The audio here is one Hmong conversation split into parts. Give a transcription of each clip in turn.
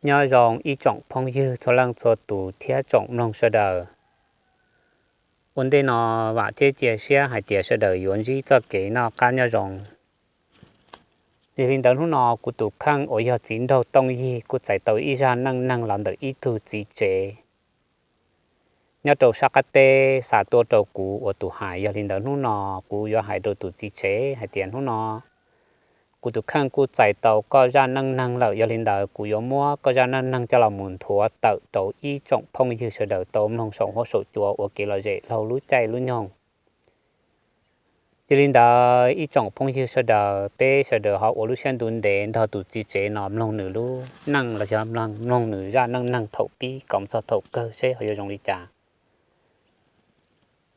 Nyob zoo ib tsoom phooj ywg txhua leej txhua tus thiab tsoom mloog sawv daws. Ua ntej no vam thiab cia siab hais tias sawv daws yuav ntsib txoj kev noj qab nyob zoo. Yog li ntawd hnub no kuv tus kheej uas yog txiv nraug Tooj Yig kuj txais tau ib zaj neej neeg los ntawm ib tug txiv tsev nyob rau sab qab teb xa tuaj rau kuv ua tus hais. Yog li ntawd hnub no kuv yuav hais rau tus txiv tsev hais tias hnub no kuv tus kheej kuj txais tau koj zaj neej neeg lawm, yog li ntawd kuv yuav muab koj zaj neej neeg coj los mus nthuav tawm rau ib tsoom phooj ywg sawv daws tau mloog saum huab saum cua ua kev lom zem laug lub caij lub nyoog. Yog li ntawd ib tsoom phooj ywg sawv daws, peb sawv daws ho ua lub siab ntuv ntev nrog tus txiv tsev no mloog nws lub neej los yog mloog nws zaj neej neeg thaum pib kom txog thaum kawg seb ho yuav zoo li cas.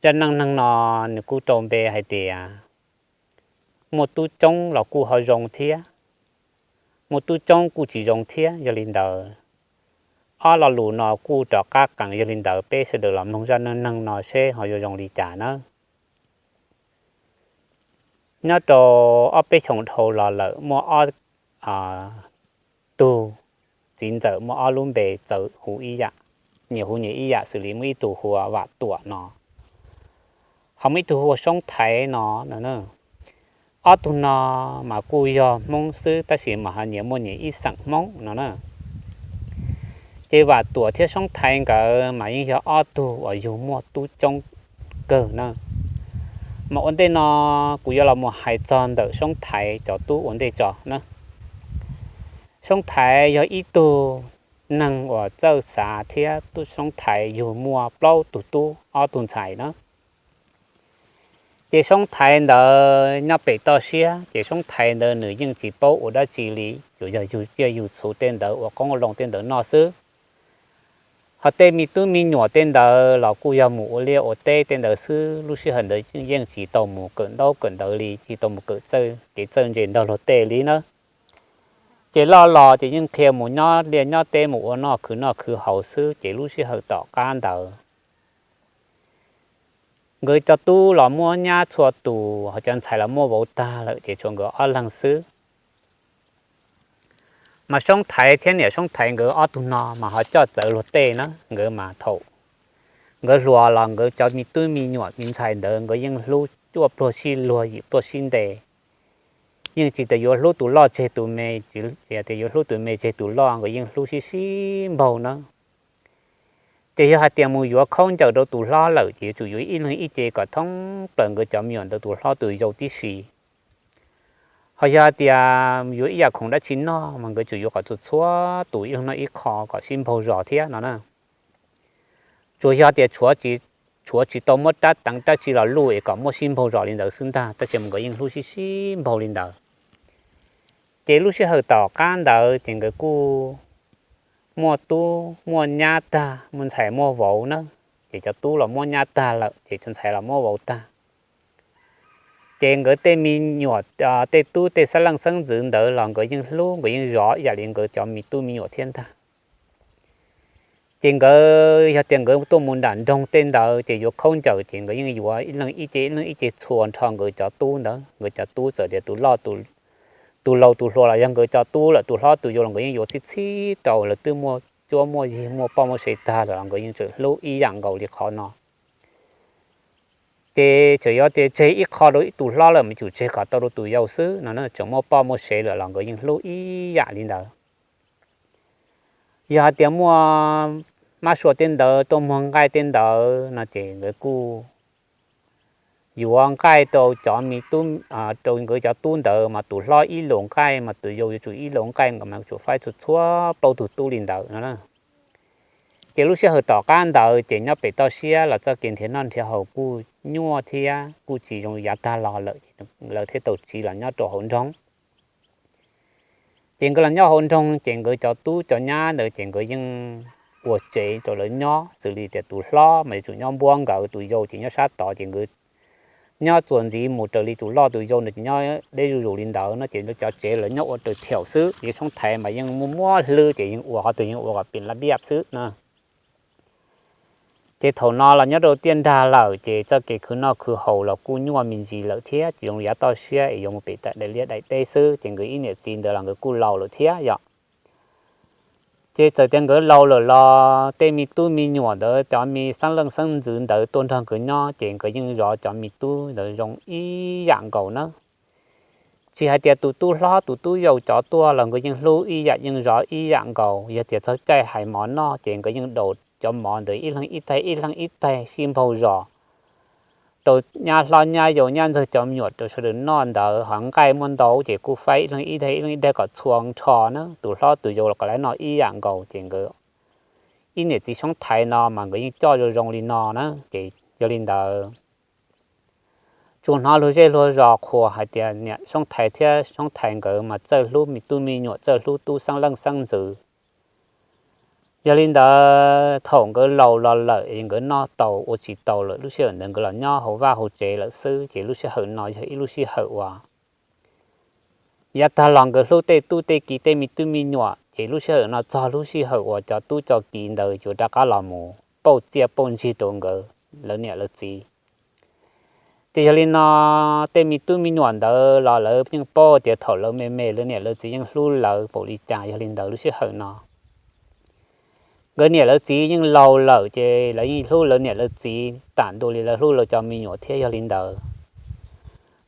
Zaj neej neeg no nws kuj rau npe hais tias muaj tub coob los kuj ho zoo thiab, muaj tub coob kuj tsis zoo thiab. Yog li ntawd ob lo lus no kuj rov qab qees, yog li ntawd peb sawv daws los mloog zaj neej neeg no seb ho yuav zoo li cas nawb. Nyob rau ob peb xyoos dhau los lawm muaj ob tug txiv ntxawm muaj ob lub npe txawv huv ib yam, nyias huv nyias ib yam, xws li muaj ib tug hu ua Vam Tuam no, ho muaj ib tug hu ua Soob Thaiv no. Ob tug no mas kuj yog Hmoob xwb tab sis mas ho nyias muaj nyias ib xeem Hmoob no na. Ces Vam Tuam thiab Soob Thaiv nkawd mas yeej yog ob tug uas yug muaj tub coob kawg na. Mas ua ntej no kuv yuav los mus hais txog ntawm Soob Thaiv cov tub ua ntej tso na. Soob Thaiv yog ib tug neeg uas txawj xav thiab tub Soob Thaiv yug muaj plaub tug tub ob tug ntxhais na. Ces Soob Thaiv ntawd nyob pem toj siab ces Soob Thaiv ntawd nws yeej tsis paub ua dab tsi li, yus yog yug tsiaj yug txhu tej ntawd, ua qoob loo tej ntawd noj xwb. Ho tej me tub me nyuam tej ntawd los kuj yog mus ua liaj ua teb tej ntawd xwb, lub sij hawm ntawd yeej tsis tau mus kawm ntaub kawm ntawv li, tsis tau mus kawm txawj kev txawj ntse nrog luag tej li na. Ces loj los ces yeej qhia mus nyob liaj nyob teb mus ua noj khwv noj khwv haus xwb, ces lub sij hawm tom qab ntawd nkawd cov tub los muab nyab txhua tus, ho cov ntxhais los muab vauv tag lawm ces tshuav nkawd ob leeg xwb. Mas Soob Thaiv thiab niam Soob Thaiv nkawd ob tug no mas ho coj txawv luag tej na, nkawd mas thaum nkawd hluas los nkawd cov me tub me nyuam me ntxhais ntawd nkawd yeej hlub cuaj pluag sib luag yim pluag sib nte, yeej tsis tas yuav hlub tus loj tseg tus me, tsis tas yuav hlub tus me tseg tus loj, nkawd yeej hlub sib sib npaug na. Ces yog hais tias mus yuav khaub ncaws rau tus hlob lawm ces yuav tsum yuav ib leeg ib ce kom thoob plaws nkawd cov me nyuam ntawd tus hlob tus yau tib si. Ho yog hais tias yuav ib yam khoom dab tsi noj mas nkawd tsum yuav kom txhua txhua tus ib leeg noj ib qho kom sib npaug zos thiab no na. Tsuas yog tias tshuav tsis tau muab rab teev rab tsi los luj es kom muab sib npaug zos li ntawd xwb ntag, tab sis mas nkawd yeej hlub sib sib npaug li ntawd. Ces lub sij hawm tom qab ntawd ces nkawd kuj muaj tub muaj nyab tag, muaj ntxhais muaj vauv na. Ces cov tub los muab nyab tag lawm ces cov ntxhais los muab vauv tag. Ces nkawd tej me nyuam, tej tub tej xeeb leej xeeb ntxwv ntawd los nkawd yeej hlub, nkawd yeej zov ib yam li nkawd cov me tub me nyuam thiab ntag. Ces nkawd yog tias nkawd tuaj mus nram nroog tej ntawd ces yuav khaub ncaws ces nkawd yeej yuav ib leeg ib ce ib leeg ib ce txhua nrho nkawd cov tub ntawd. Nkawd cov tub txawm tias tus loj, tus laus tus hluas los yog nkawd cov tub lawm, tus hlob tus yau los nkawd yeej yuav txhib txhib rau, lawv twb muaj cuab muaj yig muaj poj muaj sev tag lawm los nkawd yeej tseem hlub ib yam nkaus li qhov no. Ces tseem yuav tias tseg ib qho rau ib tus hlob lawm mas tsum tseg kom tau rau tus yau xwb no, tseem muaj poj muaj sev lawm los nkawd yeej hlub ib yam li ntawd. Yog hais tias muaj mab sua tej ntawd tuaj muag nqaij tej ntawd no ces nkawd kuj yuav nqaij rau cov me tub, rau nkawd cov tub ntawd mas tus hlob ib lus nqaij mas tus yau yuav tsum ib lus nqaij, nkawd mas yuav tsum faib txhua txhua plaub tug tub li ntawd no. Ces lub sij hawm tom qab ntawd ces nyob pem toj siab los txoj kev nrhiav noj nrhiav haus kuj nyuaj thiab kuj tsis zoo yav tag los lawm ces lawv thiaj tau tsiv los nyob rau hauv nroog. Ces nkawd los nyob hauv nroog ces nkawd cov tub cov nyab ntawd ces nkawd yeej ua tsev rau lawv nyob, xws li tias tus hlob mas yuav tsum nyob npuab nkawd, tus yau ces nyob sab tod, ces nkawd nyob txuas ntxiv mus raws li tus loj tus yau ntawd ces nyob deb zuj zus li ntawd no ces cov tsev lawv nyob ua raws thiaum xwb. Yawg Soob Thaiv mas yeej muaj muab hlwb ces yeej ua qhov twg yeej ua kom pim lab diaj xwb na. Ces thaum no los nyob rau tiaj nrag lawm ces txoj kev khwv noj khwv haus los kuj nyuaj me ntsis lawm thiab, tsis zoo li yav toj siab es yuav mus pem daim liaj daim teb xwb, ces nkawd ib niam txiv ntawd los nkawd kuj laus lawm thiab yom. Ces txawm tias nkawd laus lawm los tej me tub me nyuam ntawd, cov me xeeb leej xeeb ntxwv ntawd tuaj nrog nkawd nyob ces nkawd yeej zov cov me tub ntawd zoo ib yam nkaus na. Tsis hais tias tus tub hlob tus tub yau cov tuaj los nkawd yeej hlub ib yam yeej zov ib yam nkaus. Yog tias txog caij hais mov noj ces nkawd yeej daus cov mov ntawd ib leeg ib taig ib leeg ib taig sib npaug zos rau nyab hlob nyab yau nyab ntxawg cov me nyuam rau sawv daws noj ntawd. Ho nqaij muaj ntau ces kuj faib ib leeg ib daig ib leeg ib daig kom txhua nrho na, tus hlob tus yau los kom lawv noj ib yam nkaus. Ces nkawd ib niam txiv Soob Thaiv no mas nkawd yeej coj zoo zoo li no na. Ces yog li ntawd tsuas hnov luag zej luag zos qhuas hais tias niam Soob Thaiv thiab Soob Thaiv nkawd mas txawj hlub me tub me nyuam, txawj hlub tub xeeb leej xeeb ntxwv. Yog li ntawd thaum nkawd laus los lawm es nkawd noj tau ua tsis tau lawm, lub sij hawm ntawd nkawd los nyob hauv vaj hauv tsev lawm xwb. Ces lub sij hawm no yog ib lub sij hawm uas yav tag los nkawd hlub tej tub tej ki tej me tub me nyuam, ces lub sij hawm no txog lub sij hawm uas cov tub cov ki ntawd yuav rov qab los mus pauj txiaj pauj ntsig rau nkawd lawv niam lawv txiv. Ces yog li no tej me tub me nyuam ntawd los lawv yeej paub tias thaum lawv me me lawv niam lawv txiv yeej hlub lawv npaum li cas. Yog li ntawd lub sij hawm no nkawd niam lawv txiv yeej laus lawm ces lawv yeej hlub lawv niam lawv txiv tam ntua li lawv hlub lawv cov me nyuam thiab. Yog li ntawd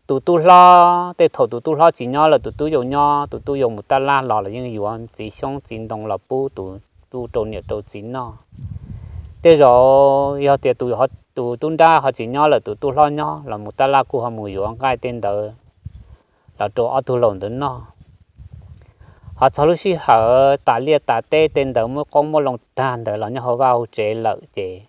tus tub hlob, tej thaum tus tub hlob tsis nyob lawm tus tub yau nyob, tus tub yau mus tab laj los los yeej yuav txiv xyoob txiv ntoo los pub tus tub rau niam rau txiv noj. Tej zaum yog tias tus tub nrab ho tsis nyob lawm tus tub hlob nyob los mus tab laj kuj ho mus yuav nqaij tej ntawd los rau ob tug laus ntawd noj. Ho txog lub sij hawm tas liaj tas teb tej ntawd muab qoob muab loo tag ntawd los nyob hauv vaj hauv tsev lawm ces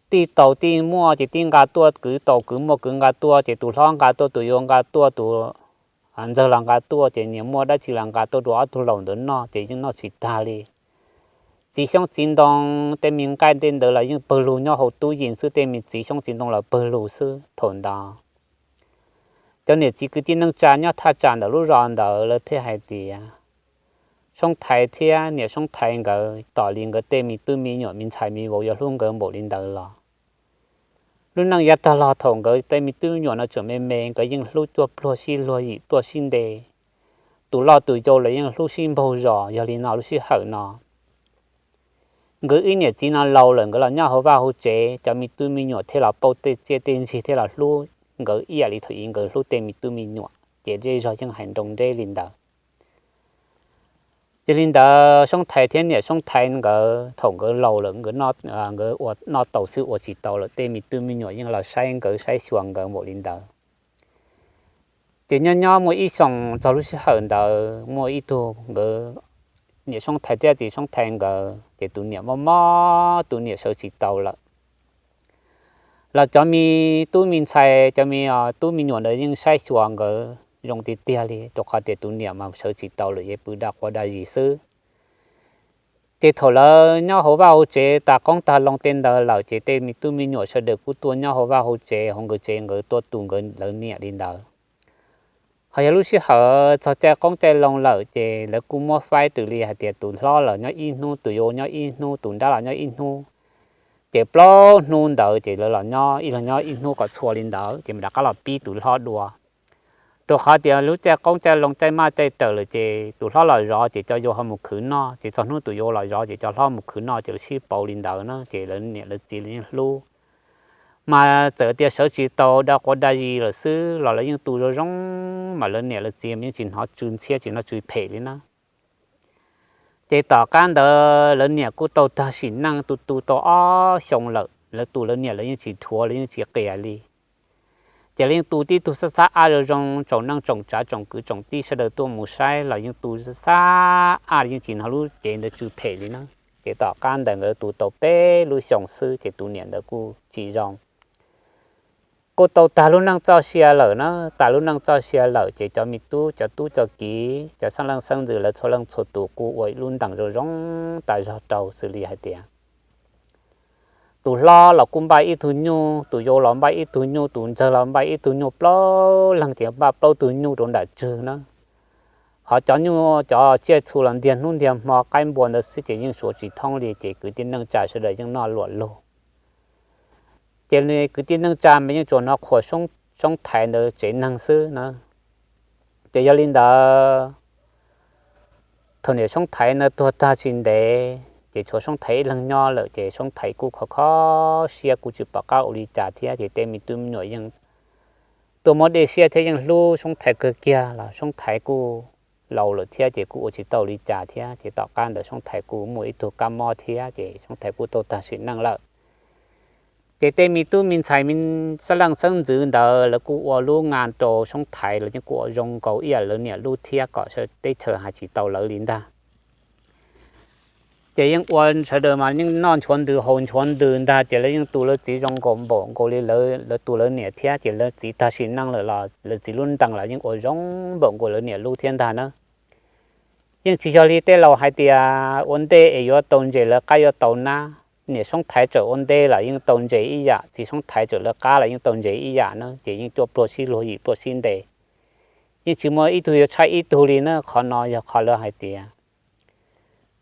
tij tau tij muaj ces tij nqa tuaj, kwv tau kwv muaj kwv nqa tuaj, ces tus hlob nqa tuaj, tus yau nqa tuaj, tus ntxawg los nqa tuaj, ces nyias muaj dab tsi los nqa tuaj rau ob tug laus ntawd noj ces yeej noj tsis tag li. Txiv xyoob txiv ntoo tej me nqaij tej ntawd los yeej pawg lug nyob hauv tub yees xwb, tej me txiv xyoob txiv ntoo los pawg lug xwb. Thaum ntawd cov niam txiv kwv tij neej tsa nyob thaj tsam ntawm lub zos ntawd lawv thiaj hais tias Soob Thaiv thiab niam Soob Thaiv nkawd tos li nkawd tej me tub me nyuam me ntxhais me vauv yuav hlub nkawd npaum li ntawd los lub neej yav tag los thaum nkawd tej me tub me nyuam no tseem me me nkawd yeej hlub cuag pluag sib luag yim pluag sib nte. Tus loj tus yau los yeej hlub sib npaug zos. Yog li no lub sij hawm no nkawd ib niam txiv no laus lawm nkawd los nyob hauv vaj hauv tsev, cov me tub me nyuam thiaj los pauj tej txiaj tej ntsig thiaj los hlub nkawd ib yam li thaum ub nkawd hlub tej me tub me nyuam. Ces zej zog yeej hais nroo nreb li ntawd. Yog li ntawd Soob Thaiv thiab niam Soob Thaiv nkawd thaum nkawd laus lawm nkawd ua noj tau xwb ua tsis tau lawm, tej me tub me nyuam yeej los saib nkawd saib xyuas nkawd npaum li ntawd. Ces nyob nyob muaj ib xyoos txog lub sij hawm ntawd muaj ib tug nkawd niam Soob Thaiv thiab txiv Soob Thaiv nkawd ces tus niam mob mob tus niam sawv tsis tau lawm. Los cov me tub me ntxhais cov me tub me nyuam ntawd yeej saib xyuas nkawd zoo tiag tiag li, rau qhov tias tus niam mas sawv tsis tau lawm yeej pw daj quaj daj zis xwb. Ces thaum lawv nyob hauv vaj hauv tsev tas qoob tag loo tej ntawd lawm ces tej me tub me nyuam sawv daws kuj tuaj nyob hauv vaj hauv tsev hauv nkawd tsev nkawd tuaj tu nkawd lawv niam li ntawd. Ho yog lub sij hawm txog caij qoob caij loo lawm ces lawv kuj muab faib rau li hais tias tus hlob los nyob ib hnub, tus yau nyob ib hnub, tus nrab los nyob ib hnub. Ces plaub hnub ntawd ces lawv los nyob ib leeg nyob ib hnub kom txhua li ntawd ces mam rov qab los pib tus hlob dua. Rau qhov tias lub caij qoob caij loo caij maj caij raws lawm ces tus hlob los zov ces cov yau ho mus khwv noj, ces txog hnub tus yau los zov ces cov hlob mus khwv noj, ces lawv sib pauv li ntawd na, ces lawv niam lawv txiv lawv yeej hlub. Mas txawm tias sawv tsis tau daj quaj daj zis lawm xwb los lawv yeej tu zoo zoo, mas lawv niam lawv txiv mas yeej tsis hnov tsw ntxhiab tsis hnov tsw phem li na. Ces tom qab ntawd lawv niam kuj tau tag sim neej tu tu tau ob xyoo lawm, lawv tus lawv niam lawv yeej tsis dhuav lawv yeej tsis qias li. Ces lawv yeej tu tib tug xab xab ab zoo zoo, tsoom neej tsoom tsav tsoom kwv tsoom tij sawv daws tuaj mus saib los yeej tu xab xab ab yeej tsis hnov lub cev ntawd tsw phem li na. Ces tom qab ntawd nkawd tu tau peb lub xyoo xwb ces tus niam ntawd kuj tsis zoo. Kuj tau tag lub neej txoj sia lawm na, tag lub neej txoj sia lawm ces cov me tub cov tub cov kiv cov xeeb leej xeeb ntxwv lawv txhua leej txhua tus kuj ua ib lub ntees zoo zoo tas zog rau xws li hais tias tus hlob los kuj npaj ib tug nyuj, tus yau los npaj ib tug nyuj, tus ntxawg los npaj ib tug nyuj, plaub leeg ces npaj plaub tug nyuj rau nram tswg na. Ho cov nyuj cov tsiaj txhu los ntiag hnub ntiag hmo qaib npua ntawd xwb ces yeej suav tsis thoob li ces kwv tij neej tsa sawv daws yeej noj luam lug. Ces kwv tij neej tsa mas yeej tsuas hnov qhuas Soob Thaiv ntawd tsev neeg xwb na. Ces yog li ntawd thaum niam Soob Thaiv no tuag tag tsis ntev ces tshuav Soob Thaiv ib leeg nyob lawm ces Soob Thaiv kuj khov kho siab kuj tsis pom qab ua li cas thiab ces tej me tub me nyuam yeej tuaj muab dej siab thiab yeej hlub Soob Thaiv kawg kiag los Soob Thaiv kuj laus lawm thiab ces kuj ua tsis tau li cas thiab ces tom qab ntawd Soob Thaiv kuj muaj ib tug kab mob thiab ces Soob Thaiv kuj tau tag sim neej lawm. Ces tej me tub me ntxhais me xab leej xeeb ntxwv ntawd lawv kuj ua lub nqa rau Soob Thaiv, lawv yeej kuj ua zoo nkaus ib yam lawv niam lub thiab kom sawv teb chaws hais tsis tau lawv li ntag. Ces yeej ua sawv daws mas yeej noj nchuav ntws haus nchuav ntws ntag ces lawv yeej tu lawv txiv zoo nkaus npaum nkaus li lawv tu lawv niam thiab ces lawv txiv tag sim neej lawm los lawv txiv lub ntees los yeej ua zoo npaum nkaus lawv niam lub thiab ntag na. Yeej tsis yog li tej laus hais tias ua ntej es yuav tau ntses lawv qab yuav tau nab. Niam Soob Thaiv txawm ua ntej los yeej tau ntses ib yam, txiv Soob Thaiv txawm lawv qab los yeej tau ntses ib yam na, ces yeej cuaj pluag sib luag yim pluag sib nte. Yeej tsis muaj ib tug yuav tshaib ib tug li na, qhov no yog qhov lawv hais tias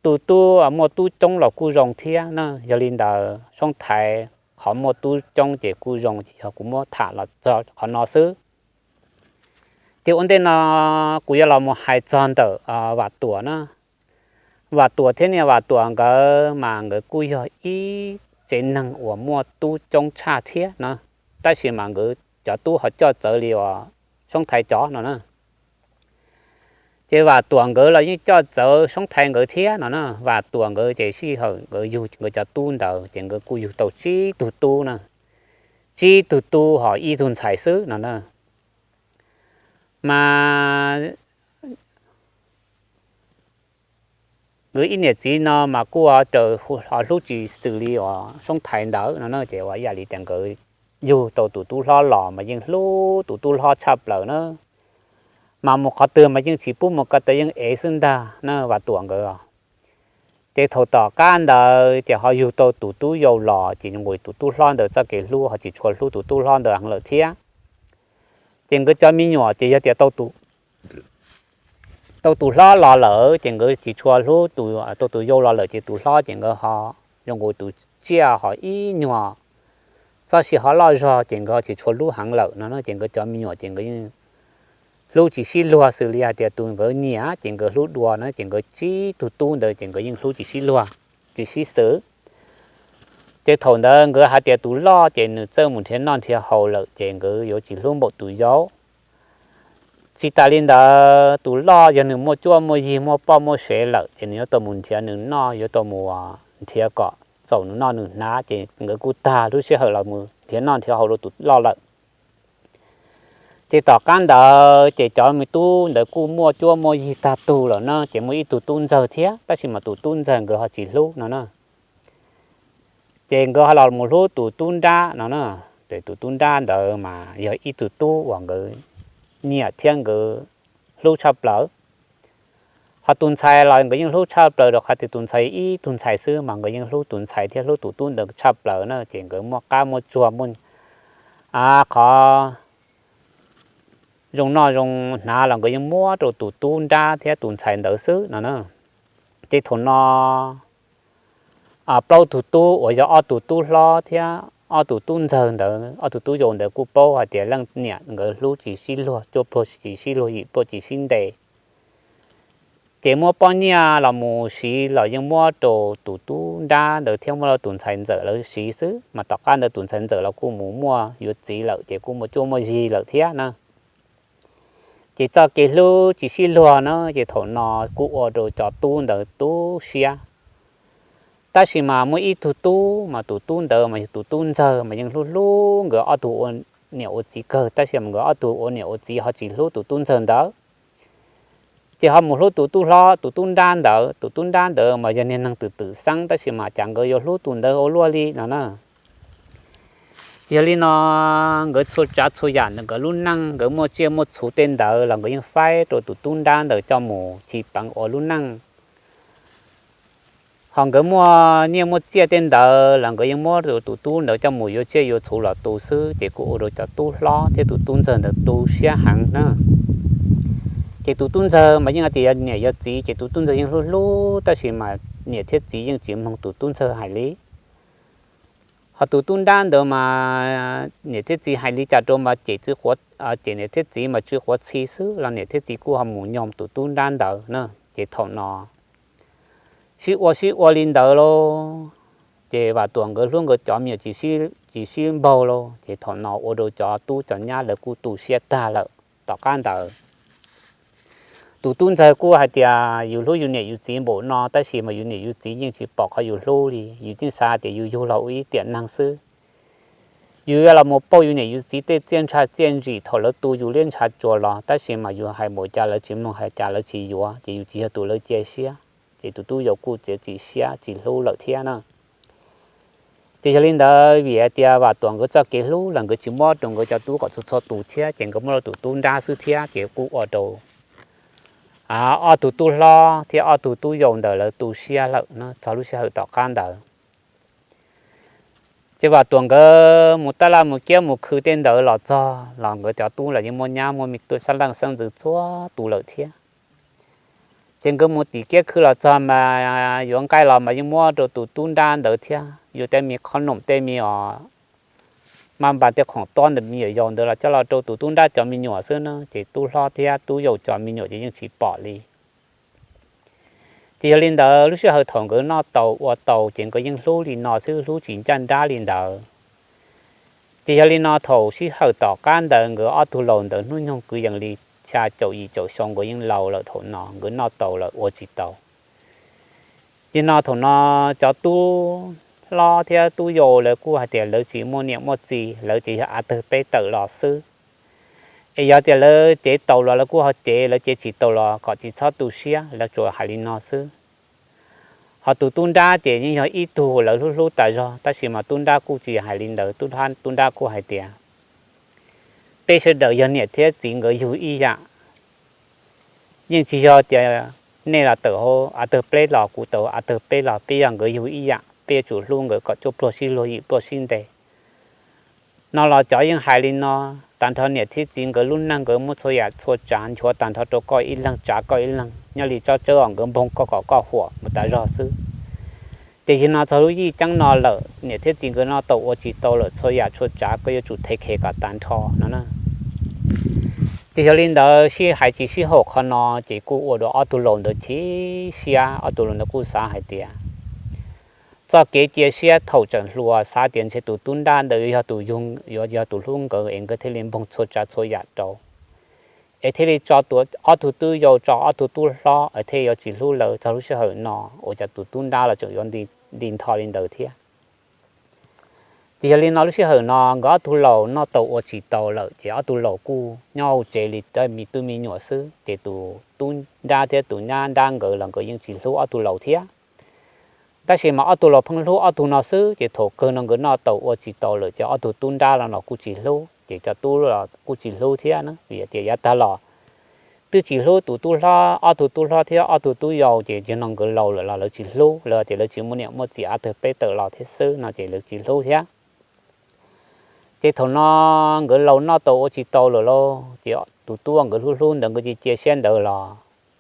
tus tub muaj tub coob los kuj zoo thiab na. Yog li ntawd Soob Thaiv qhov muaj tub coob ces kuj zoo, ces yog kuv muab tham los txog qhov no xwb. Ces ua ntej no kuv yuav los mus hais txog ntawm Vam Tuam na. Vam Tuam thiab niam Vam Tuam nkawd mas nkawd kuj yog ib tsev neeg uas muaj tub coob tshaj thiab no, tab sis mas nkawd cov tub ho coj txawv li uas Soob Thaiv cov no na. Ces Vam Tuam nkawd los yeej coj txawv Soob Thaiv nkawd thiab no na. Vam Tuam nkawd ces sij hawm nkawd yug nkawd cov tub ntawd ces nkawd kuj yug tau tsib tug tub na, tsib tug tub ho ib tug ntxhais xwb no na. Mas nkawd ib niam txiv no mas kuj raws ho hlub tsis xws li uas Soob Thaiv ntawd no na, ces ua ib yam li tias nkawd yug tau tus tub hlob los mas yeej hlub tus tub hlob tshaj plaws na. Mas mus qhov twg mas yeej tsis pub mus ko taw, yeej ev xwb ntag na Vam Tuam nkawd. Ces thaum tom qab ntawd ces ho yug tau tus tub yau los ces nqus tus tub hlob ntawd txoj kev hlub ho tsis tshua hlub tus tub hlob ntawd heev lawm thiab. Ces nkawd cov me nyuam ces yog tias tau tus hlob los lawm ces nkawd tsis tshua hlub, tau tus yau los lawm ces tus hlob ces nkawd ho zoo nkaus tus tsiaj ho ib nyuag txoj sia ho loj zog ces nkawd ho tsis tshua hlub heev lawm no na. Ces nkawd cov me nyuam ces nkawd yeej hlub tsis sib luag, xws li hais tias tus nkawd nyiam ces nkawd hlub dua na, ces nkawd tsib tug tub ntawd ces nkawd yeej hlub tsis sib luag, tsis sib xws. Ces thaum ntawd nkawd hais tias tus loj ces nws txawj mus nrhiav noj nrhiav haus lawm ces nkawd yuav tsis hlub npaum tus yau. Tsis tas li ntawd tus loj yog nws muaj cuab muaj yig muaj poj muaj sev lawm ces nws yuav tau mus nrhiav nws noj, yuav tau mus nrhiav kom txaus nws noj nws hnav, ces nkawd kuj tag lub sij hawm los mus nrhiav noj nrhiav haus rau tus loj lawm. Ces tom qab ntawd ces cov me tub ntawd kuj muaj cuab muaj yig tag tug lawm na, ces muaj ib tug tub ntxawg thiab, tab sis mas tus tub ntxawg nkawd ho tsis hlub no na. Ces nkawd ho los mus hlub tus tub nrab no na. Ces tus tub nrab ntawd mas yog ib tug tub uas nkawd nyiam thiab nkawd hlub tshaj plaws. Ho tus ntxhais los nkawd yeej hlub tshaj plaws rau qhov tias tus ntxhais ib tug ntxhais xwb mas nkawd yeej hlub tus ntxhais thiab hlub tus tub ntawd tshaj plaws na, ces nkawd muaj qab muaj tsuag muaj qhov zoo noj zoo hnav los nkawd yeej muab rau tus tub nrab thiab tus ntxhais ntawd xwb no na. Ces thaum no plaub tug tub uas yog ob tug tub hlob thiab ob tug tub ntxawg ntawd, ob tug tub yau ntawd kuj paub hais tias leej niam nkawd hlub tsis sib luag, cuaj pluag tsis sib luag, yim pluag tsis sib nte. Ces muab poj niam los mus siv los yeej muab rau tus tub nrab ntawd thiab muab rau tus ntxhais ntxawm lawv siv xwb, mas tom qab ntawd tus ntxhais ntxawm los kuj mus muaj yuav txiv lawm ces kuj muaj cuab muaj yig lawm thiab na. Ces txoj kev hlub tsis sib luag na, ces thaum no kuj ua rau cov tub ntawd tu siab. Tab sis mas muaj ib tug tub mas tus tub ntawd mas yog tus tub ntxawg mas yeej hlub hlub nkawd ob tug ua niam ua txiv kawg, tab sis mas nkawd ob tug ua niam ua txiv ho tsis hlub tus tub ntxawg ntawd. Ces ho mus hlub tus tub hlob, tus tub nrab ntawd. Tus tub nrab ntawd mas yog niag neeg twm twm xeeb, tab sis mas cas nkawd yuav hlub tus ntawd ua luaj li no na. Ces yog li no nkawd txhua tsav txhua yam ntawm nkawd lub neej, nkawd muaj tsiaj muaj txhuv tej ntawd los nkawd yeej faib rau tus tub nrab ntawd coj mus chiv peev ua lub neej. Ho nkawd muaj nyiaj muaj txiaj tej ntawd los nkawd yeej muab rau tus tub ntawd coj mus yuav tsiaj yuav txhuv los tu xwb, ces kuj ua rau cov tub hlob thiab tus tub ntxawg ntawd tu siab heev na. Ces tus tub ntxawg mas yeej hais tias yog niam yog txiv, ces tus tub ntxawg yeej hlub hlub, tab sis mas niam thiab txiv yeej tsis mloog tus tub ntxawg hais li. Ho tus tub nrab ntawd mas niam thiab txiv hais li cas rau mas cem, cem niam thiab txiv mas tsw quav txhi xwb los niam thiab txiv kuj ho mus nyom tus tub nrab ntawd na. Ces thaum no sib ua sib ua li ntawd lauj, ces Vam Tuam nkawd hlub nkawd cov me nyuam tsis sib npaug lauj, ces thaum no ua rau cov tub cov nyab lawv kuj tu siab tag lawm. Tom qab ntawd tus tub ntxawg kuj hais tias yus hlub yus niam yus txiv npaum no tab sis mas yus niam yus txiv yeej tsis pom qhov yus hlub li, yus yeej xav tias yus yug los ua ib tiam neeg xwb. Yus yuav los mus pauj yus niam yus txiv tej txiaj ntsha txiaj ntsim thaum lawv tu yus liab ntshav tsuas los, tab sis mas yus hais npaum cas lawv tsis mloog, hais cas lawv tsis yuav, ces yus tsis yog tus lawv cia siab, ces tus tub yau kuj txiav txim siab tsis hlub lawm thiab na. Ces yog li ntawd vim hais tias Vam Tuam nkawd txoj kev hlub los nkawd tsis muab rau nkawd cov tub kom txhua txhua tus thiab, ces nkawd muab rau tus tub nrab xwb thiab, ces kuj ua rau ob tug tub hlob thiab ob tug tub yau ntawd lawv tu siab lawm no txog lub sij hawm tom qab ntawd. Ces Vam Tuam nkawd mus tab laj mus kiab mus khw tej ntawd los txog los nkawd cov tub los yeej muaj nyab muaj me tub xab leej xeeb ntxwv txhua tus lawm thiab. Ces nkawd mus tim kiab khw los txog mas yuav nqaij los mas yeej muab rau tus tub nrab ntawd thiab, yuav tej me qhob noom tej me os, maj npas tej khoom tob ntawm me nyuam yaus ntawd los coj los rau tus tub nrab cov me nyuam xwb na, ces tub hlob thiab tub yau cov me nyuam ces yeej tsis pom li. Ces yog li ntawd lub sij hawm thaum nkawd noj tau ua tau ces nkawd yeej hlub li no xwb, hlub tsis ncaj nrab li ntawd. Ces yog li no thaum sij hawm tom qab ntawd nkawd ob tug laus ntawd hnub nyoog kwv yees li xya caum yim caum xyoo, nkawd yeej laus lawm, thaum no nkawd noj tau lawm ua tsis tau. Ces no thaum no cov tub hlob thiab tub yau lawv kuj hais tias lawv tsis muaj niam muaj txiv, lawv ces yog av tawg peb tawm los xwb. Es yog tias lawv cev tau los lawv kuj ho cev, lawv cev tsis tau los kom tsis txhob tu siab, lawv tsuas hais li no xwb. Ho tus tub nrab ces yeej yog ib tug lawv hlub hlub tas zog, tab sis mas tub nrab kuj tsis hais li ntawd, tub nrab kuj hais tias peb sawv daws yog niam thiab txiv nkawd yug ib yam. Yeej tsis yog tias nej los tawm hauv av tawg pleb los kuv tawm av tawg pleb los, peb yog nkawd yug ib yam, peb yuav tsum hlub nkawd kom cuaj pluag sib luag yim pluag sib nte. No los cov yeej hais li no, tag nrho niam thiab txiv nkawd lub neej nkawd muab txhua yam txhua tsav nchuav tag nrho rau koj ib leeg, tsav koj ib leeg, nyob li tsob tsawb os nkawd npoog koj kom koj huam mus tas zog xwb. Ces yog no txog lub yij ceeb no lawm, niam thiab txiv nkawd noj tau ua tsis tau lawm, txhua yam txhua tsav koj yuav tsum thev khev kom tag nrho no na. Ces yog li ntawd sib hais tsis sib haum qhov no, ces kuj ua rau ob tug laus ntawd chim siab, ob tug laus ntawd kuj xav hais tias txoj kev cia siab thaum tseem hluas xav tias ntshe tus tub nrab ntawd yuav yog tus yug, yuav yog tus hlub nkawd es nkawd thiaj li npoog txhua tsav txhua yam rau, es thiaj li tso ob tug tub yau, tso ob tug tub hlob es thiaj yuav tsis hlub lawv txog lub sij hawm no, ua cas tus tub nrab los tseem yuav nti ntho li ntawd thiab. Ces yog li no lub sij hawm no nkawd ob tug laus noj tau ua tsis tau lawm, ces ob tug laus kuj nyob hauv tsev li cov me tub me nyuam xwb, ces tus tub nrab thiab tus nyab nrab nkawd los nkawd yeej tsis hlub ob tug laus thiab. Tab sis mas ob tug laus pheej hlub ob tug no xwb, ces thaum kawg no nkawd noj tau ua tsis tau lawm ces ob tug tub nrab los no kuj tsis hlub, ces cov tub los kuj tsis hlub thiab na, vim tias yav tag los twb tsis hlub tus tub hlob, ob tug tub hlob thiab ob tug tub yau, ces yog no nkawd laus lawm los lawv tsis hlub, lawv tias lawv tsis muaj niam muaj txiv, av tawg peb tawm los thiab xwb no ces lawv tsis hlub thiab. Ces thaum no nkawd laus noj tau ua tsis tau lawm lauj, ces tus tub nkawd hlub hlub ntawd nkawd cia cia siab ntawd los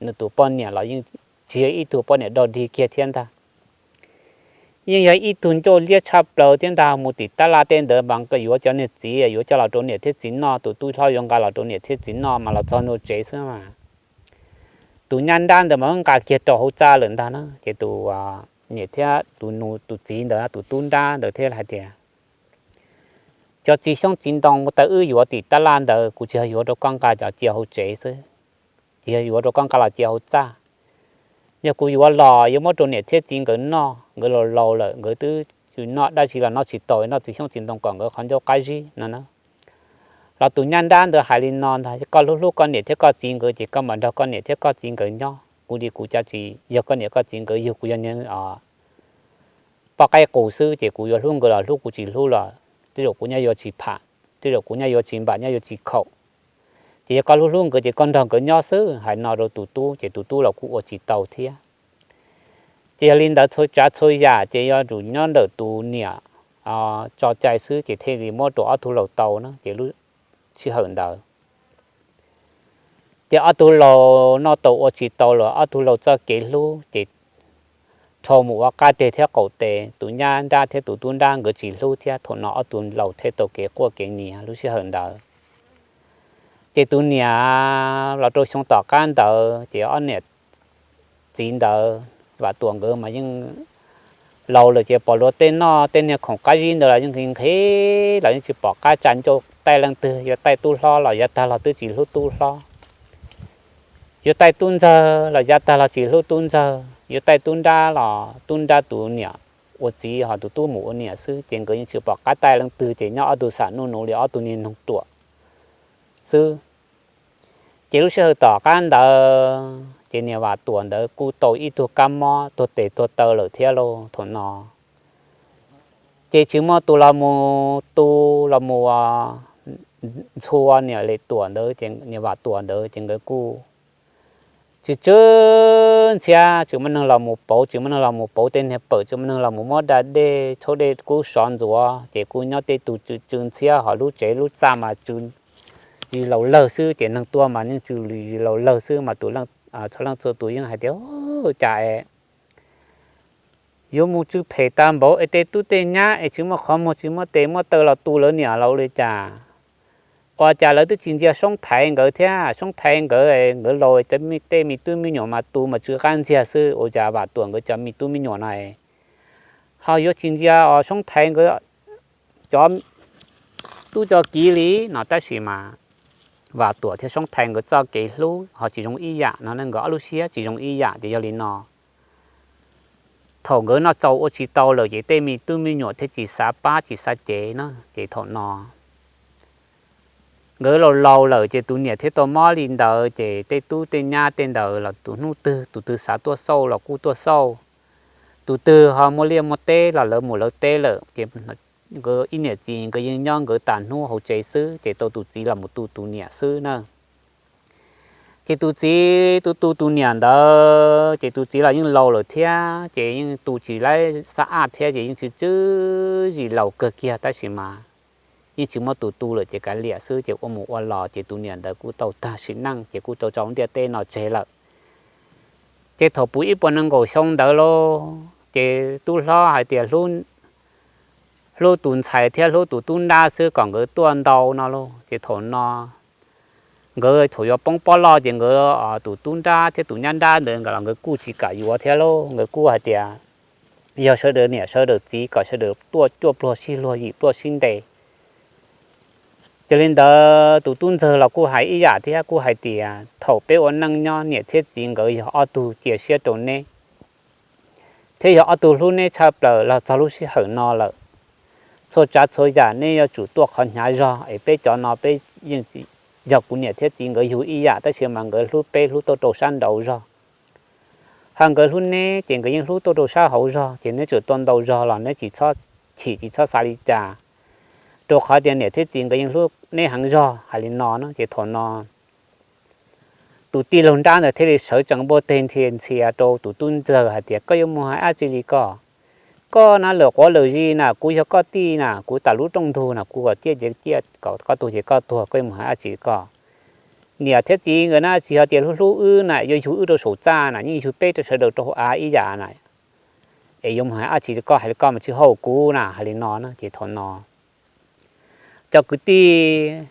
nws tus poj niam los yeej tsis yog ib tug poj niam dog dig kiag thiab ntag. Yeej yog ib tug ncauj liab tshaj plaws thiab ntag, mus tim tab laj tej ntawd mas yuav cov niag txiv yuav coj los rau niam thiab txiv noj, tus tub hlob yuav nqa los rau niam thiab txiv noj mas los txog ntua tsev xwb mas tus nyab nrab ntawd mas nqa kiag rau hauv txaj lawm ntag na. Ces tus niam thiab tus nus tus txiv ntawd, tus tub nrab ntawd thiaj hais tias, cov txiv xyoob txiv ntoo mus tawm wb yuav tim tab laj ntawd, kuv tsis yog yuav rau koj nqa los cia hauv tsev xwb, tsis yog yuav rau koj nqa los cia hauv txaj. Yog kuv yuav los yuav muab rau niam thiab txiv nkawd noj, nkawd laus laus lawm nkawd twb tsis noj dab tsi los noj tsis tau, noj txiv xyoob txiv ntoo kom nkawd qhov ncauj qab zib no na. Los tus nyab nrab ntawd hais li no ntag, koj hlub hlub koj niam thiab koj txiv nkawd ces koj mam nrog koj niam thiab koj txiv nkawd nyob, kuv li kuv cas tsis yog koj niam koj txiv nkawd, yog kuv yog niag poj qaib qus xwb ces kuv yuav hlub nkawd los hlub, kuv tsis hlub los tej zaum kuv nyob yuav tsis pham, tej zaum kuv nyob yuav tsis npam, nyob yuav tsis khaum. Ces yog koj hlub hlub nkawd ces koj nrog nkawd nyob xwb. Hais no rau tus tub ces tus tub los kuj ua tsis tau thiab. Ces yog li ntawd txhua tsav txhua yam ces yuav tsum nyob ntawm tus niam tso cai xwb ces thiaj li muab rau ob tug laus tau na. Ces lub sij hawm ntawd ces ob tug laus noj tau ua tsis tau los ob tug laus txoj kev hlub ces rho mus ua qab teg thiab qaum tes, tus nyab nrab thiab tus tub nrab nkawd tsis hlub thiab. Thaum no ob tug laus thiaj tau kev quaj kev nyiav lub sij hawm ntawd. Ces tus niam los rau xyoo tom qab ntawd ces ob niam txiv ntawd Vam Tuam nkawd mas yeej laus lawm ces pom luag tej noj tej niag khoom qab zib ntawd los yeej nqhis nqhis los yeej tsis pom qab tsa ncauj taij leej twg, yuav taij tub hlob los yav tag los twb tsis hlub tub hlob, yuav taij tub ntxawg los yav tag los tsis hlub tub ntxawg, yuav taij tub nrab los tub nrab tus niam ua txiv ho tus tub mus ua niam xwb ces nkawd yeej tsis pom qab taij leej twg ces nyob ob tug xam nuj nuv li ob tug niag noog ruam xwb. Ces lub sij hawm tom qab ntawd ces niam Vam Tuam ntawd kuj tau ib tug kab mob tuag tes tuag taw lawm thiab lauj thaum no. Ces tsis muaj tus los mus tu los mus ntxhua niam Vam Tuam ntawd ces niam Vam Tuam ntawd ces nkawd kuj tsis tsw ntxhiab, tsis muaj neeg los mus pauv, tsis muaj neeg los mus pauv tej niag pawm, tsis muaj neeg los mus muab da dej tshaub dej kub sov ntxuav ces kuj nyob tej tus tsw tsw ntxhiab ho lub tsev lub txaj mas tsw zis laus lawg xwb ces neeg tuaj mas yeej tsw zis laus lawg xwb mas tus leej txhua leej txhua tus yeej hais tias cas es yuav mus tsw phem tag npaum es tej tub tej nyab es tsis muaj qhov muag tsis muaj tes muaj taw los tu lawv niam los ua li cas. Ua cas lawv twb tsis ntsia Soob Thaiv nkawd thiab, Soob Thaiv nkawd nkawd laus tej me tub me nyuam mas tu mas tsw qab ntxiag xwb, ua cas Vam Tuam nkawd cov me tub me nyuam no ho yuav tsis ntsia os Soob Thaiv nkawd cov tub cov kiv li no tab sis mas Vam Tuam thiab Soob Thaiv nkawd txoj kev hlub ho tsis zoo ib yam no ne, nkawd ob lub siab tsis zoo ib yam ces yog li no thaum nkawd noj txaus ua tsis tau lawm ces tej me tub me nyuam thiaj tsis xav pab tsis xav cev na ces thaum no nkawd laus laus lawm ces tus niam thiaj tau mob li ntawd ces tej tub tej nyab tej ntawd los tus hnub twg tus twg xav tuaj xauj los kuj tuaj xauj, tus twg ho muaj liaj muaj teb los lawv mus lawv teb lawm ces nkawd ib niam txiv nkawd yeej nyob nkawd tas hnub hauv tsev xwb ces tau tus txiv los mus tu tus niam xwb na. Ces tus txiv tu tu tus niam ntawd ces tus txiv los yeej laus lawm thiab ces yeej tu tsis laib xab aj thiab ces yeej tsw tsw zis laus kawg kiag tab sis mas yeej tsis muaj tus tu lawm ces kav liam xwb ces ua mus ua los ces tus niam ntawd kuj tau tag sim neej ces kuj tau tso ntiaj teb no tseg lawm. Ces thaum puv ib puas nees nkaum xyoo ntawd lauj ces tub hlob hais tias hlub tus ntxhais thiab hlub tus tub nrab xwb kom nkawd tuaj ntau no lauj ces thaum no nkawd thaum yuav poob pob loj ces nkawd tus tub nrab thiab tus nyab nrab ntawd los nkawd kuj tsis kam yuav thiab lauj, nkawd kuj hais tias yog sawv daws niam sawv daws txiv kom sawv daws tuaj cuaj pluag sib luag yim pluag sib ntes. Ces li ntawd tus tub ntxawg los kuj hais ib yam thiab kuj hais tias thaum peb ua neej nyob niam thiab txiv nkawd yog ob tug cia siab rau neb thiab yog ob tug hlub neb tshaj plaws los txog lub sij hawm no lawm. Txhua tsav txhua yam neb yuav tsum tuaj qhov hnyav zog es peb cov no peb yeej yog kuv niam thiab txiv nkawd yug ib yam tab sis mas nkawd hlub peb hlub tuaj rau sab nraud zog. Ho nkawd hlub neb ces nkawd yeej hlub tuaj rau sab hauv zog ces neb tseem tuaj ntau zog los neb tsis txhob chim tsis txhob xav li cas, rau qhov tias niam thiab txiv nkawd yeej hlub neb heev zog hais li no na ces thaum no tus tij laug nrab ntawd thiaj li sawv tsees npuaj teg ntxhia ntxhia rau tus tub ntxawg hais tias koj yuav mus hais dab tsi li koj? Koj na lawm quav lawm zis na, kuv yog koj tij na, kuv tas lub rooj ntug na, kuv kom ciaj ces ciaj, kom koj tuag ces koj tuag, koj yuav mus hais dab tsi koj? Niam thiab txiv nkawd na tsis yog tias hlub hlub wb na yuav yug wb rau saum txaj na, yeej yug peb rau sawv daws rau hauv av ib yam na, es yuav mus hais dab tsi koj hais li koj mas tsis haum kuv na hais li no na ces thaum no cov kwv tij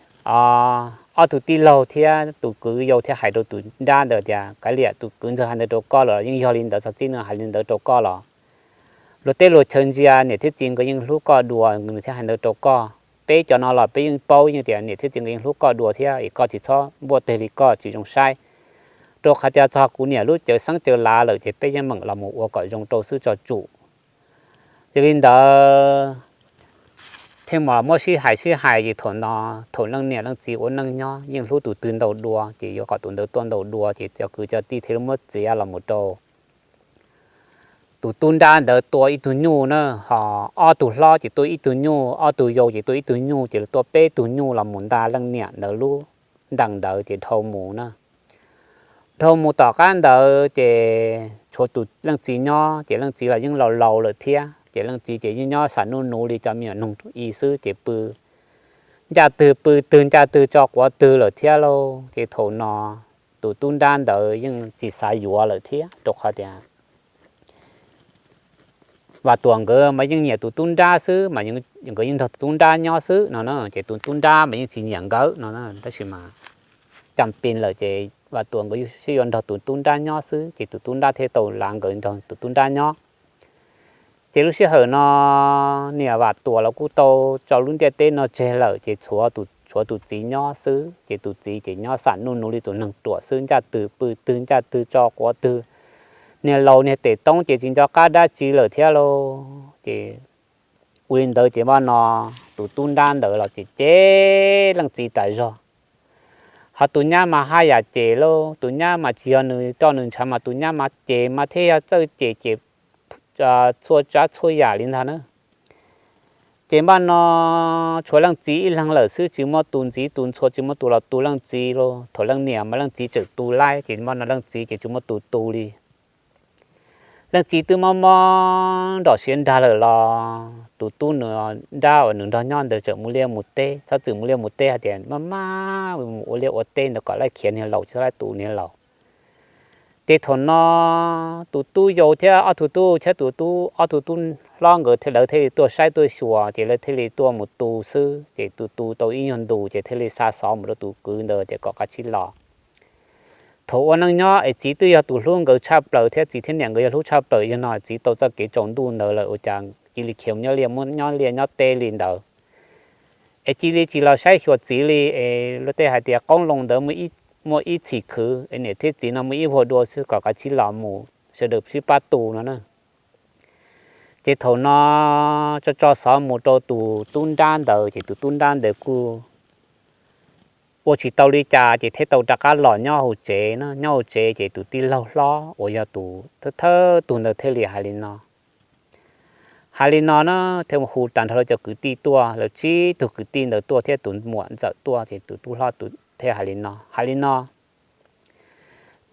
ob tug tij laug thiab tus kwv yau thiaj hais rau tus nrab ntawd tias kav liam, tus kwv ntxawg hais ntawd rau koj los yeej yog li ntawd, txog txij no hais li ntawd rau koj los luag teb luag chaw ntsia niam thiab txiv nkawd yeej hlub koj dua nws thiaj hais ntawd rau koj. Peb cov no los peb yeej paub yeej tias niam thiab txiv nkawd yeej hlub koj dua thiab es koj tsis txhob npuaj teg li koj tsis zoo saib, rau qhov tias txog kuv niam lub cawv xeeb cawv lav lawm ces peb yeej meem los mus ua kom zoo rau xwb tso tsum. Yog li ntawd thiaj mam muab sib hais sib hais ces thaum no thaum leej niam leej txiv ua neej nyob yeej hlub tus twg ntau dua ces yuav kom tus ntawd tuaj ntau dua ces cov kwv cov tij thiaj li muab txiav los mus rau tus tub nrab ntawd tua ib tug nyuj na, ho ob tug hlob ces tua ib tug nyuj, ob tug yau ces tua ib tug nyuj ces tua peb tug nyuj los mus nta leej niam ntawd lub ntees ntawd ces dhau mus na. Dhau mus tom qab ntawd ces tshuav tus leej txiv nyob ces leej txiv los yeej laus laus lawm thiab ces leej txiv ces yeej nyob xam nuj nuv li cov me nyuam noog i xwb ces pw ncaj twg pw twg ncaj twg tso quav twg lawm thiab lauj. Ces thaum no tus tub nrab ntawd yeej tsis xav yuav lawm thiab rau qhov tias Vam Tuam nkawd mas yeej nyiam tus tub nrab xwb mas nkawd yeej nrog tus tub nrab nyob xwb no na, ces tus tub nrab mas yeej tsis nyiam nkawd no na, tab sis mas cas pis lawm ces Vam Tuam nkawd sib yuav nrog tus tub nrab nyob xwb, ces tus tub nrab thiaj tau lav nkawd nrog tus tub nrab nyob. Ces lub sij hawm no niam Vam Tuam los kuj tau tso lub ntiaj teb no tseg lawm, ces tshuav tus txiv nyob xwb, ces tus txiv ces nyob xam nuj nus li tus neeg ruam xwb, ncaj twg pw twg, ncaj twg tso quav twg. Niag laus niag tes toob ces tsis nco qab dab tsi lawm thiab lauj. Ces ua li ntawd ces npaj no tus tub nrab ntawd los ces cem leej txiv tas zog. Ho tus nyab mas haj yam cem lauj, tus nyab mas tsis yog nws roj nws ntshav mas tus nyab mas cem mas thiaj yog txawj cem ces txhua tsav txhua yam li ntag na. Ces npaj no tshuav leej txiv ib leeg lawm xwb, tsis muaj tus ntxiv tus ntxhua, tsis muaj tus los tu leej txiv lauj. Thaum leej niam mas leej txiv tseem tu laib, ces npaj no leej txiv ces tsis muaj tus tu li. Leej txiv twb mob mob nrom siav nrag lawm los tus tub nrab uas nws nrog nyob ntawd tseem mus liaj mus teb, txhob txwm mus liaj mus teb hais tias maj maj mus ua liaj ua teb ntawd kom laib khiav niag laus, txhob laib tu niag laus. Ces thaum no tus tub yau thiab ob tug tub thiab tus tub, ob tug tub hlob nkawd thiaj, lawv thiaj li tuaj saib tuaj xyuas, ces lawv thiaj li tuaj mus tu xwb. Ces tus tu tau ib nyuag ntus ces thiaj li xa xov mus rau tus kwv ntawd tias kom kav tsij los. Thaum ua neej nyob es txiv twb yog tus hlub nkawd tshaj plaws thiab txiv thiab niam nkawd yog hlub tshaj plaws, yog no txiv tau txoj kev tsaus ntuj ntawd lawm ua cas cia li khiav nyob liaj, muab nyob liaj nyob teb li ntawd. Es cia li tsis los saib xyuas txiv li, es luag tej hais tias qoob loo ntawd muaj ib txhim khwv, es niam thiab txiv no muaj ib vuag dua xwb, kom kav tsij los mus sawv daws sib pab tu no na. Ces thaum no tso tso xov mus rau tus tub nrab ntawd, ces tus tub nrab ntawd kuj ua tsis tau li cas ces thiaj tau rov qab los nyob hauv tsev na. Nyob hauv tsev ces tus tij laug hlob uas yog tus thawj thawj tug ntawd thiaj li hais li no, hais li no na, thiaj hu tag nrho lawv cov kwv tij tuaj, lawv tsib tug kwv tij ntawd tuaj thiab tus muam ntxawm tuaj, ces tus tub hlob thiaj hais li no, hais li no,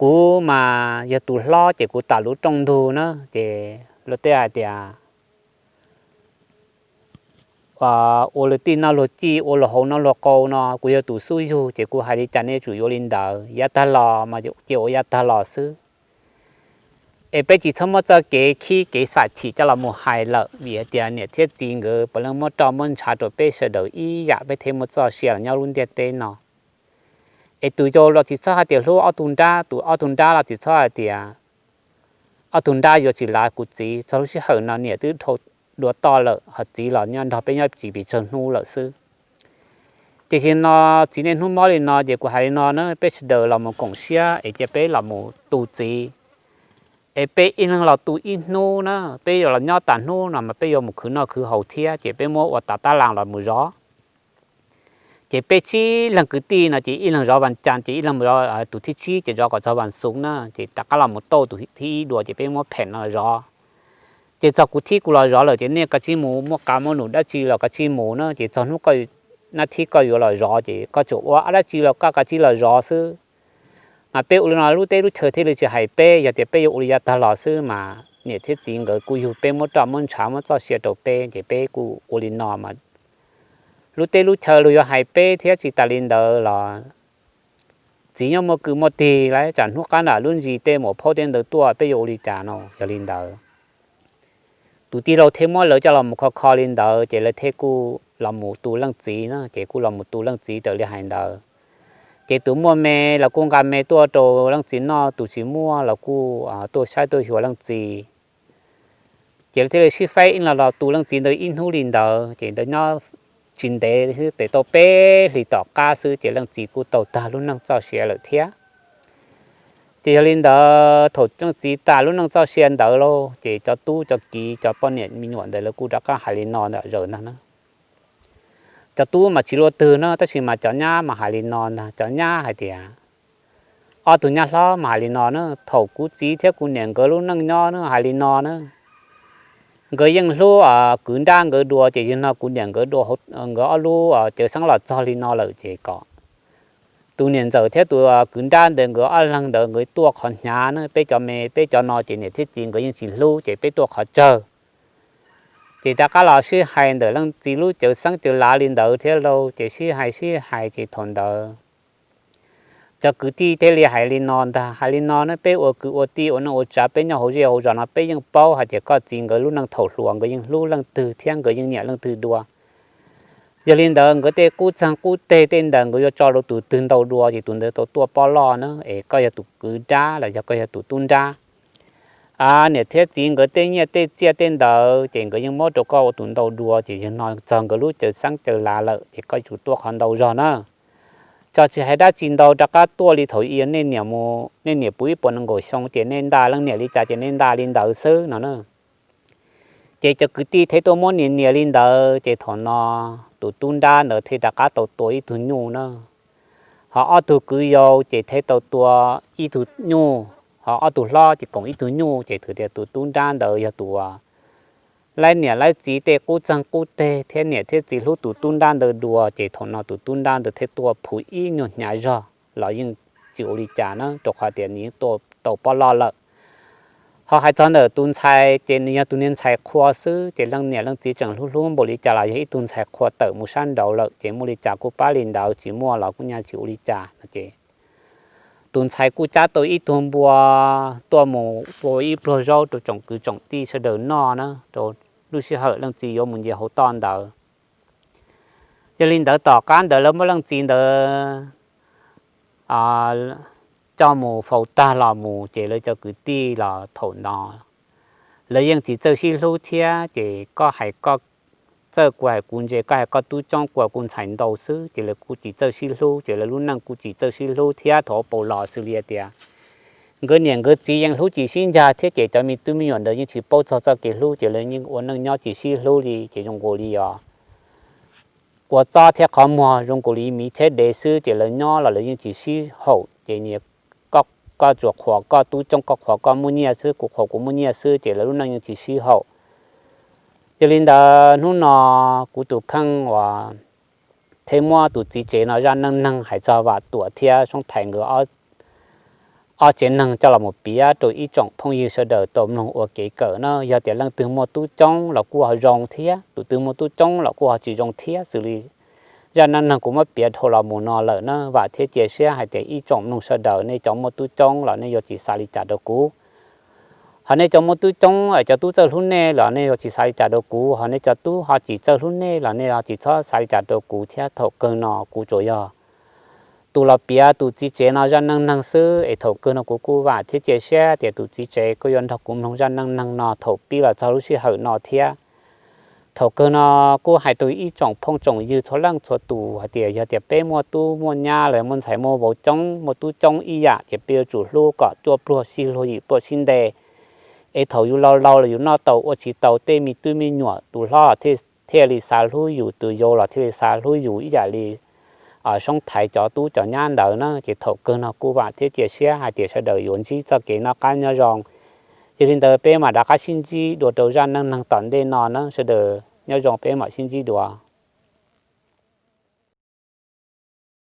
kuv mas yog tus hlob ces kuv tas lub rooj ntug na, ces luag tej hais tias ua luag tij noj luag cij, ua luag hauv noj luag qau no, kuv yog tus xub yug, ces kuv hais li cas nej tsum yuav li ntawd, yav tag los mas ces ua yav tag los xwb. Es peb tsis txhob muab txoj kev khib kev xam chim coj los mus hais lawm, vim hais tias niam thiab txiv nkawd puav leej muab roj muab ntshav rau peb sawv daws ib yam, peb thiaj muaj txoj sia los nyob lub ntiaj teb no. Es tus yau los tsis txhob hais tias hlub ob tug nrab, tus ob tug nrab los tsis txhob hais tias ob tug nrab yuav tsis lav kuv txiv, txog lub sij hawm no niam twb dhau dua toj lawm, ho txiv los nyob nrog peb nyob tsis pes tsawg hnub lawm xwb. Ces nim no txiv niaj hnub mob li no, ces kuv hais li no na, peb sawv daws los mus koom siab es cia peb los mus tu txiv. Es peb ib leeg los tu ib hnub na, peb yuav los nyob tas hnub no mas peb yuav mus khwv noj khwv haus thiab, ces peb muab ua tas tab las los mus zov. Ces peb tsib leeg kwv tij no ces ib leeg zov vas cas, ces ib leeg zov, tus thib tsib ces zov kom txog vas xuv na, ces rov qab los mus tauj tus thib ib dua, ces peb muab phem no los zov. Ces txog kuv thib kuv los zov lawm ces nej kav tsij mus, muaj qab muaj num dab tsi los kav tsij mus na, ces txog hnub koj, nab thib koj yuav los zov ces koj tsuas ua dab tsi los koj kav tsij los zov xwb. Mas peb ua li no lub teb lub chaw thiaj li tsis hais peb, yog tias peb yuav ua li yav tag los xwb mas niam thiab txiv nkawd kuj yug peb, muab roj muab ntshav muab txoj sia rau peb, ces peb kuj ua li no mas lub teb lub chaw luag yuav hais peb thiab. Tsis tas li ntawd los txiv nyob muaj kwv muaj tij lawm, tsam hnub qab nram lub ntsis tej muam phauj tej ntawd tuaj peb yuav ua li cas no. Yog li ntawd tus tij laug thiaj muab lawv coj los mus kho kho li ntawd, ces lawv thiaj kuj los mus tu leej txiv na, ces kuj los mus tu leej txiv raws li hais ntawd. Ces tus muaj me los kuj nqa me tuaj rau leej txiv noj, tus tsis muaj los kuj tuaj saib tuaj xyuas leej txiv. Ces lawv thiaj li sib faib ib los los tu leej txiv ntawd ib hnub li ntawd, ces ntawd nyob tsis ntev xwb, tes tau peb hlis tom qab xwb ces leej txiv kuj tau tag lub neej txoj sia lawm thiab. Ces yog li ntawd thaum leej txiv tas lub neej txoj sia ntawd lauj, ces cov tub cov kiv cov poj niam me nyuam ntawd lawv kuj rov qab hais li no ntawm zaws ntag na. Cov tub mas tsis luaj twg na, tab sis mas cov nyab mas hais li no ntag, cov nyab hais tias, ob tug nyab hlob mas hais li no na, thaum kuv txiv thiab kuv niam nkawd lub neej nyob na hais li no na, nkawd yeej hlub kwv nrab nkawd dua, ces yog no kuv niam nkawd dua, nkawd ob lub cawv xeeb los txog li no lawm ces kom tus niam ntxawm thiab tus kwv nrab ntawd nkawd ob leeg ntawd nkawd tuaj qhov hnyav na, peb cov me peb cov no ces niam thiab txiv nkawd yeej tsis hlub ces peb tuaj qhov tsawg. Ces rov qab los sib hais ntawm leej txiv lub cawv xeeb cawv lav li ntawd thiab lauj, ces sib hais sib hais ces thaum ntawd cov kwv tij thiaj li hais li no ntag, hais li no na, peb ua kwv ua tij ua neej ua tsav peb nyob hauv zej hauv zos no peb yeej paub hais tias koj txiv nkawd lub neej thaum hluas nkawd yeej hlub leej twg thiab nkawd yeej nyiam leej twg dua. Yog li ntawd nkawd tej qub txeeg qub teg tej ntawd nkawd yuav tso rau tus twg ntau dua ces tus ntawd tau tuaj pob loj na, es koj yog tus kwv nrab los yog koj yog tus tub nrab. Niam thiab txiv nkawd tej nyiaj tej txiaj tej ntawd ces nkawd yeej muab rau koj ua tus ntau dua, ces yog no txog nkawd lub caw xeeb caw lav lawm ces koj yuav tsum tuaj qhov ntau zog na. Tso tsis hais dab tsi ntau rov qab tuaj li thaum ub nej niam mus, nej niam puv ib puas nees nkaum xyoo ces nej nta leej niam li cas ces nej nta li ntawd xwb no na. Ces cov kwv tij thiaj tuaj muab nias nias li ntawd, ces thaum no tus tub nrab ntawd thiaj rov qab tau tua ib tug nyuj na. Ho ob tug kwv yau ces thiaj tau tua ib tug nyuj, ho ob tug hlob ces koom ib tug nyuj, ces twb tias tus tub nrab ntawd yog tus uas laib niam laib txiv tej qub txeeg qub teg thiab niam thiab txiv hlub tus tub nrab ntawd dua, ces thaum no tus tub nrab ntawd thiaj tuaj phuv ib nyuag hnyav zog los yeej tsis ua li cas na, rau qhov tias nws yeej tuaj tau pob loj lawm. Ho hais txog ntawm tus ntxhais ces nws yog tus niag ntxhais qhua xwb, ces leej niam leej txiv tseem hlub hlub npaum li cas los yog ib tug ntxhais qhua tawm mus sab nraud lawm, ces muaj li cas kuj pab li ntawd, tsis muaj los kuj nyaj tsis ua li cas no ces tus ntxhais kuj cab tau ib tug npua tuaj mus ua ib pluag zaub rau tsoom kwv tsoom tij sawv daws noj na, rau lub sij hawm leej txiv yuav mus nce hauv toj ntawd. Yog li ntawd tom qab ntawd lawv muab leej txiv ntawd coj mus faus tag los mus, ces lawv cov kwv tij los thaum no lawv yeej tsis txawj sib hlub thiab, ces koj hais koj txawj, kuv hais kuv ntse, koj hais koj tub coob, kuv hais kuv ntxhais ntau xwb, ces lawv kuj tsis txawj sib hlub, ces lawv lub neej kuj tsis txawj sib hlub thiab. Thaum ub paus los xws li tias nkawd niam nkawd txiv yeej hlub tsis sib ncag thiab, ces cov me tub me nyuam ntawd yeej tsis paub txog txoj kev hlub, ces lawv yeej ua neej nyob tsis sib hlub li, ces zoo nkaus li os ua txob thiab qhov muag zoo nkaus li miv thiab dev xwb, ces lawv nyob los lawv yeej tsis sib haum, ces nyias koj tsuas qhuas koj tub coob, koj qhuas koj muaj nyiaj xwb, kuv qhuas kuv muaj nyiaj xwb, ces lawv lub neej yeej tsis sib haum. Yog li ntawd hnub no kuv tus kheej uas thiaj muab tus txiv tsev no zaj neej neeg hais txog Vam Tuam thiab Soob Thaiv nkawd ob tsev neeg coj los mus piav rau ib tsoom phooj ywg sawv daws tau mloog ua kev kawm na. Yog tias leej twg muaj tub coob los kuj ho zoo thiab, tus twg muaj tub coob los kuj ho tsis zoo thiab, xws li zaj neej neeg kuv muab piav dhau los mus no lawm na. Vam thiab cia siab hais tias ib tsoom mloog sawv daws nej cov muaj tub coob los nej yuav tsis xav li cas rau kuv. Ho nej cov muaj tub coob, cov tub txawj hlub nej los nej yuav tsis xav li cas rau kuv. Ho nej cov tub ho tsis txawj hlub nej los nej yuav tsis txhob xav li cas rau kuv thiab. Thaum kawg no kuv tsuas yog tus los piav tus txiv tsev no zaj neej neeg xwb, es thaum kawg no kuv kuj vam thiab cia siab tias tus txiv tsev kuj yuav nrog kuv mloog zaj neej neeg no thaum pib los txog lub sij hawm no thiab. Thaum kawg no kuj hais rau ib tsoom phooj tsoom ywg txhua leej txhua tus hais tias yog tias peb muaj tub muaj nyab los muaj ntxhais muaj vauv coob, muaj tub coob ib yam, ces peb yuav tsum hlub kom cuaj pluag sib luag yim pluag sib nte, es thaum yus laus laus los yus noj tau ua tsis tau, tej me tub me nyuam tus hlob los thiaj li xav hlub yus, tus yau los thiaj li xav hlub yus ib yam li Soob Thaiv cov tub cov nyab ntawd na. Ces thaum kawg no kuj vam thiab cia siab hais tias sawv daws yuav ntsib txoj kev noj qab nyob zoo. Yog li ntawd peb mam rov qab sib ntsib dua rau zaj neej neeg tom ntej no na, sawv daws nyob zoo, peb mam sib ntsib dua.